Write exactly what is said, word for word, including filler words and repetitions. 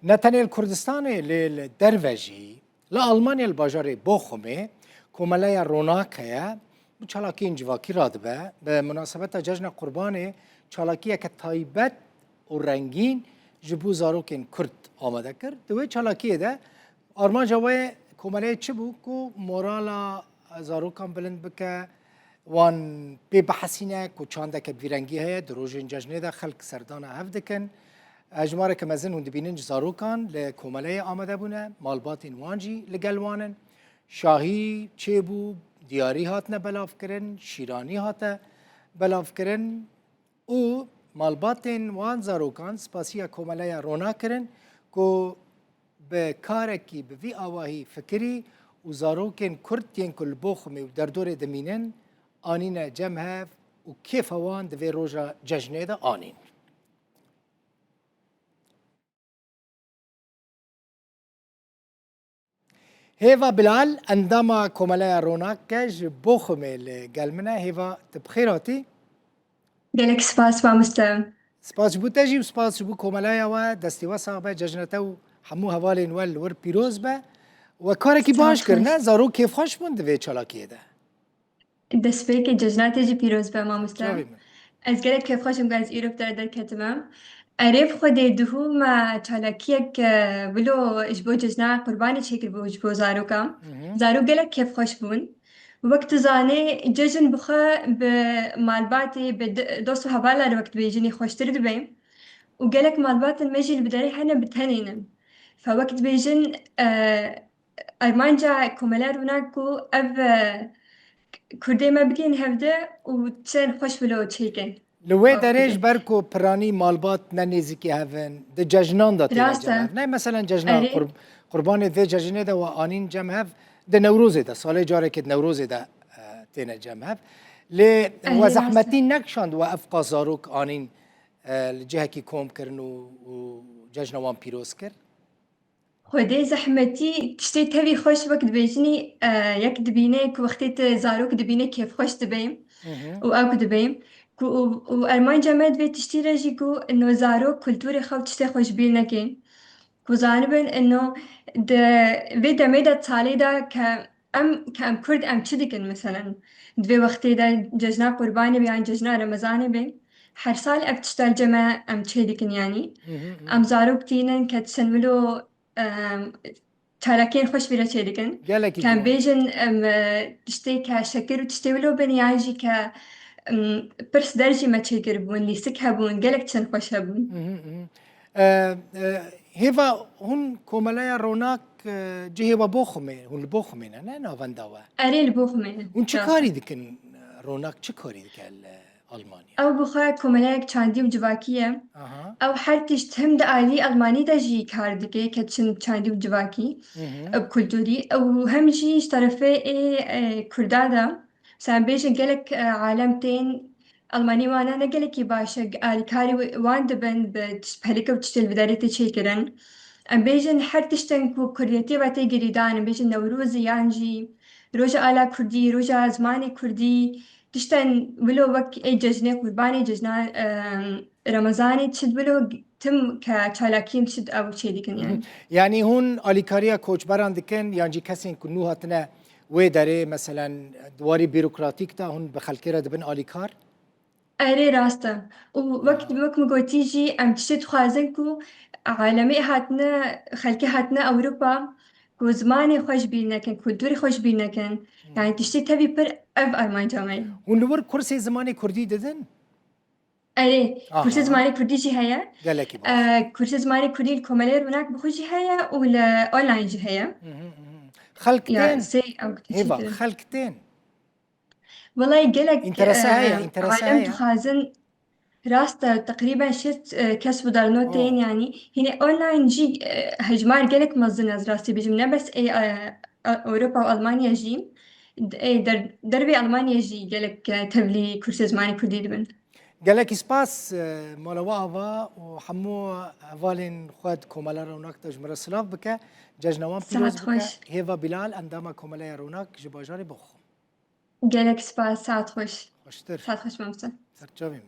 Ne tenê li Kurdistanê, lê li derve jî, li Almanya, li bajarê Bochumê, Komeleya Ronak heye, bi çalakiyên civakî radibe. Bi munasebeta Cejna Qurbanê çalakiyeke taybet û rengîn ji bo zarokên Kurd amade kir. Di wê çalakiyê de armanca wê komeleyê çi bû? Ku morala zarokan bilind bike, wan pê bihesîne ku çandeke bi vî rengî heye, di rojên cejnê de xelk serdana hev dikin. E, jimareke mezin hûn dibînin ji zarokan li komeleyê amade bûne, malbatên wan jî li gel wan in. Şahî çêbû, diyarî hatine belavkirin, şîranî hate belavkirin û malbatên wan zarokan spasiya Komeleya Ronak kirin ku bi karekî bi vî awahî fikirî û zarokên Kurd yên ku li Boxumê û derdorê dimînin, anîne cem hev û kêfa wan di vê roja cejnê de anîn. Hêva Bilal, endama Komeleya Ronak e, ji Boxumê li gel min e. Hêva, tu bi xêr hatî? Gelek spas, mamoste. Spas ji bo te jî û spas ji bo komeleya we. Destê we sax be, cejna te û hemû hevalên we li wir pîroz be. We karekî baş kir, ne? Zarok kêfxweş bûn di vê çalakiyê de. Destpêkê cejna te jî pîroz be, mamoste. Çavê min. Ez gelek kêfxweş im ku ez îro bi te re derketime. Erê, bi Xwedê dihû me çalakiyek, e, wilo ji bo cejna Qurbanê çêkiribû ji bo zaroka. Hı hı. Zarok gelek kêfxweş bûn. Wek tu zanê, cejn bi xwe bi malbatê, bi di-, dost û hevala re wek dibêjinî xweştir dibe. Û gelek malbatên me jî li bi derê hene bi tenê ne. Fe wek dibêjin, e, armanca Komeleya Ronak ku ev, e, Kurdê me bigihên hevde û çend xweş wilo çêkin. Li wê derê ji ber ku piranî malbat ne nêzîkî hev in, di cejnan de têne cem hev. Ne, meselen cejna Qur-, Qurbanê vê cejinê de we anîn cem hev, di Newrozê de, salê carekê di Newrozê de, e, têne cem hev. Lê we zehmetî nekişand we ev qas zarok anîn, e, li cihekî kom kirin û, û cejna wan pîroz kir? Xwedê zehmetî tiştê tevî xweş wek dibêjinî, e, yek dibîne ku wextê tu zarok dibîne kêfxweş dibe Hı hı. û ew ku dibe ku û, û armanca me di vê tiştî re jî ku no zarok kulturê xwe û tiştê xwe ji bîr nekin. Ku zanibin ino di vê demê de salê de ke em, ke em Kurd em çi dikin meselen? Di vê wextê de cejna Qurbanê be yan cejna Remezanê be, her sal ev tişta li cem me em çê dikin yanî. Hı hı hı. Em zarok tînin ke çend wilo, em, çalakiyên xweş vî re çê dikin. Gelekî Ke em güman. bêjin, em, e, tiştê ke şekir û tiştê wilo bin yan jî ke, em, pirs der jî me çêkiribûn, lîstik hebûn, gelek çend xweş hebûn. Hı hı hı. E, e, Hêva, hûn Komeleya Ronak, e, cihê we Boxumê, hûn li Boxumê ne, ne navenda we? Erê, li Boxumê ne. Hûn çi Rast. karî dikin, e, Ronak çi karî dike li Almanya? Ew bi xwe komeleyek çandî û civakî ye. Aha. Ew her tişt hem di alî Almanî de jî kar dike, ke çin çandî û civakî, Hı hı. e, kulturî. Ew hem jî ji terefê ê, e, Kurda de. Sen bêjin gelek, e, alem tên Almanî wana ne gelekî baş e, alîkarî wi-, wan dibin bi tişt-, pelike û tiştê li vê derê tê çêkirin. Em bêjin her tiştên ku kurdiyetê ve tê girîdan, em bêjin Newrozê yan jî Roja Ala Kurdî, Roja Zimanê Kurdî, tiştên wilo wek ê cejnê Qurbanê, cejna, em, Remezanê, çi wilo tim ke çalakiyên çi ew çê dikin Hı hı. yani. Yanî hûn alîkariya koçberan dikin yan jî kesên ku nû hatine wê derê, meselen, di warî bîrokratîk de hûn bi xelkê re dibin alîkar? Erê, rast e. Û wek, Aha. wek min gotî jî, em tiştê dixwazin ku alemê hatine, xelkê hatine Ewropa, ku zimanê xwe ji bîr nekin, kulturê xwe ji bîr nekin. Hmm. Yani tiştê tevî pir ev armanca me ye. Hûn li wir kursê zimanê kurdî didin? Erê, Aha. kursê zimanê kurdî jî heye. Gelekî baş. E, kursê zimanê kurdî li Komelê Ronak bi xwe jî heye û li online jî heye. Hı hı hı. Xelk Ya, tên? sê ew Hêva, çêkirin. xelk tên? Welay gelek, Înterese heye, e, înterese alem heye. dixwazin, rast e, teqrîben şêst, e, kes bi darno Oh. tên, yanî hînê online jî, e, hejmar gelek mezin ez rastî bijim, ne bes ê, e, Ewropa û Almanya jî, ê der-, dervê Almanya jî gelek, e, tevlî kursê zimanê kurdî dibin. Gelekî spas, e, mala we ava û hemû hevalên xwe di Komela Ronak de ji min re silav bike. Cejna wan pîroz Saet bike. xweş. Hêva Bilal, endama Komeleya Ronak ji bajarê Boxum. Gelek spas, saet xweş. Xweştir. Saet xweş, mamoste. Ser çavê min.